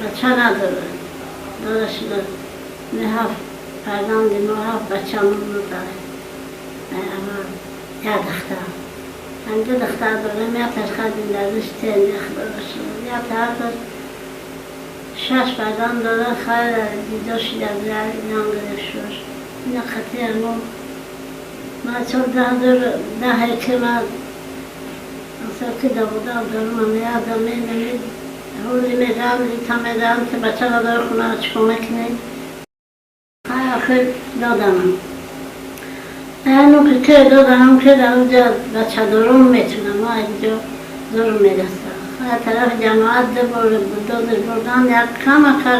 Бача надорад. Дора шуда. Не ҳафт фарзанди мо, ҳафт бачамон дорем. Як духтар. Ҳам ду духтар дорем, якташ хай зиндагиш тен, худоро шукр. Як тарафаш шаш фарзанд дорад, хай ҷудо шуда, зан гирифт шуш. Ина қатъи мо ман соли 2010 ки ман ки давудам дорум, як замин ҳоли мегам, ита мегам, ки бача надори, хона чикор мекунӣ? Хай охир додамам. Ану ки додам, ки дар онҷа бачадорон метунам, мо инҷо зур мерасам. Хай тарафи ҷамоат ду бор бульдозер бурдан, як камака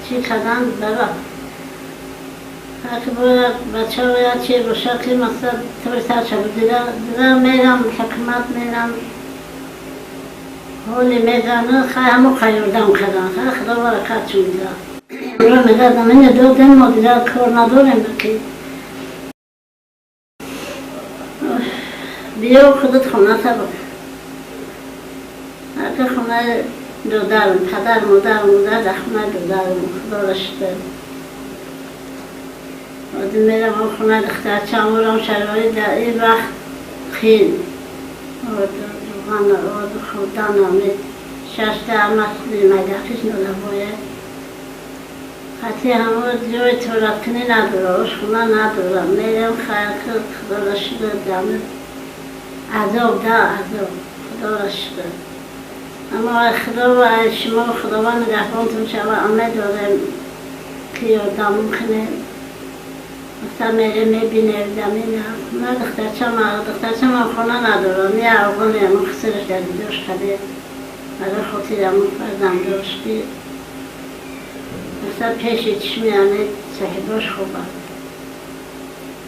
чӣ кардан бара. Хай ки бояд бача бояд чи боша, ки масалан тури сарша дида мерам ҳукумат, мерам ҳоли мезану, хай ҳамо ёрдам кардан. Хай худо баракатшон диҳад. Амро мега замине додем, мо дигар кор надорем, ки биё худат хоната бо. Ака хонаи додарам, падар, модар, модар дар хонаи додарам, худоро шукр. Одим мерам хонаи духтарчам, урам шароит дар ин вақт қиин. Равған, орд хӯрдан, ами шашта ҳамаш майдақиш нолабоя. Қатъи ҳамо ҷои тураткунӣ надора, ошхона надора. Мерам, хайр, худоро шукр, дами азоб да азоб, худоро шукр. Аммо ай худо ва ай шумо, худованд нигаҳбонтон шава, умед дорем ки ёрдамон кунед. Масалан мерем мебинем замина. Ман духтарчам хона надорам, я оғони ҳамон хисараш дар дидош каде. Барои хотири ҳамон фарзандош ки масалан пеши чишми ҳами соҳибош хуб аст.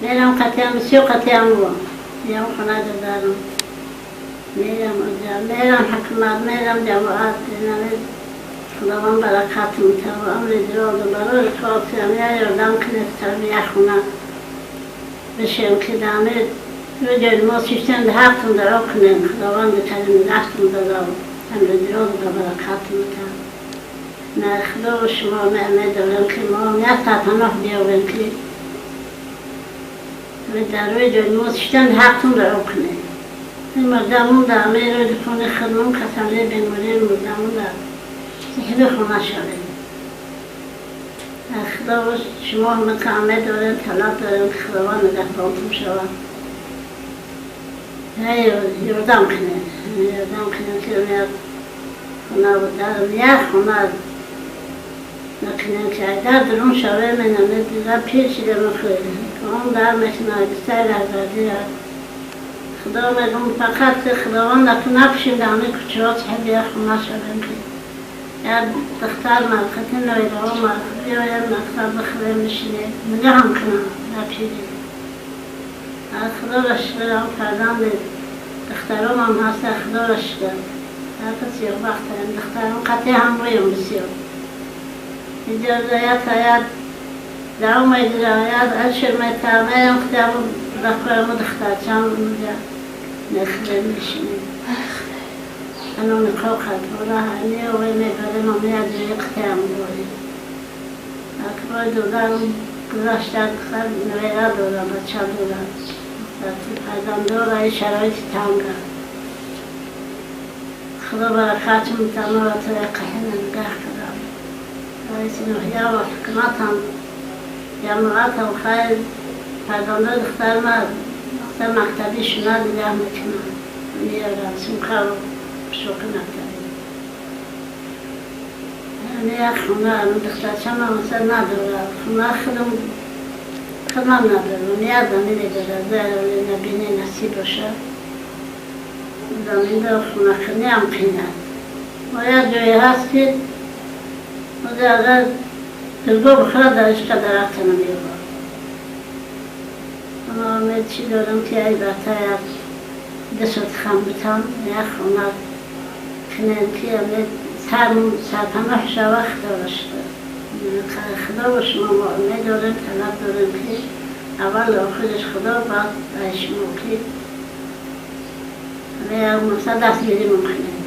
Мерам қатъиам бисёр қатъиам ям хона додарам. Мерам оҷа, мерам ҳукумат, мерам ҷамоат, худованд баракат мутава, амри зиёду барои кофиам я ёрдам кунед, саби як хона бишем, ки дами рӯ мо систем ҳақтон дуо кунем, худованди карим дастон дада, амри зиёду ба баракат мутава. На худо шумо медорем, ки мо як сарпаноҳ биёбем, ки дар рӯи ҷои мо систем ҳақтон дуо кунем. Мурдамон дар мерӯи дукони хидмон касалӣ беморӣ мурдамон дар соҳиби хона шавем. Худо шумо ҳама умед дорем, талаб дорем, ки худованд нигаҳбонтон шавад. Ёрдам кунед, ёрдам кунед, ки як хона як хона накунем, ки дар дарун шавем. Инаме дигар пир шидем, он дар мекунад сай раҳбардӣ. Худо мегӯм, фақат ки худованд напушем, дар ҳамин кӯчаҳо соҳиби як хона шавем, ки як духтар марқати ноилаҳо биёем, мактаб бихӯрем, бишинем, нигоҳам кунам дар пирӣ. Худоро шукр, фарзанди духтаромам ҳаста, худоро шукр. Ҳарка сиёҳбахтаем, духтаром қатъи ҳам буем бисёр. Иҷоза як давом медира, як ашр метар, мерам худам рақояму духтарчам унҷа мехӯрем, мешинем. Ано никоҳ кард, меовем, мебарем, ами як ҷои қатъиам борем. Акбои додарам гузашта, навера дора, бача дора. Фарзанддора, ин шароити танга. Худо баракатшон мутамора тариқаҳина нигаҳ кардам. Раиси ноҳия ва ҳукуматам, ҷамоатам, хайр, фарзандои духтари ман духтар мактабӣ шуна нигаҳ мекунам. Меорам сумкаву пӯшоки мактабӣ. Як хона духтарчам масалан надорад. Хона худам худам надорам. Як замине дорад, набине насиб бошад. Замин дор, хонакунӣ ҳам қиин аст. Мо як ҷое ҳаст, ки оҷа агар дилгоҳ бихӯрад, дар ҳеҷ қадар рафта намеёбад. Ама умед чӣ дорам, ки ай бата як ду сотихам битам, як хона кунем, ки сарпаноҳ шава, худоро шукр. Худо ба шумо мо умед дорем, талаб дорем, ки аввал охираш худо, баъд ай шумо, ки як маса дастгирӣ мумкунем.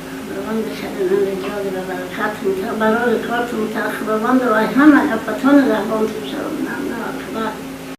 Худованд шаҳринам ҷоди ба баракатум та, барори кортум та, Худованд вай ҳама афатони раҳбонтум шавам. Аллоҳу акбар.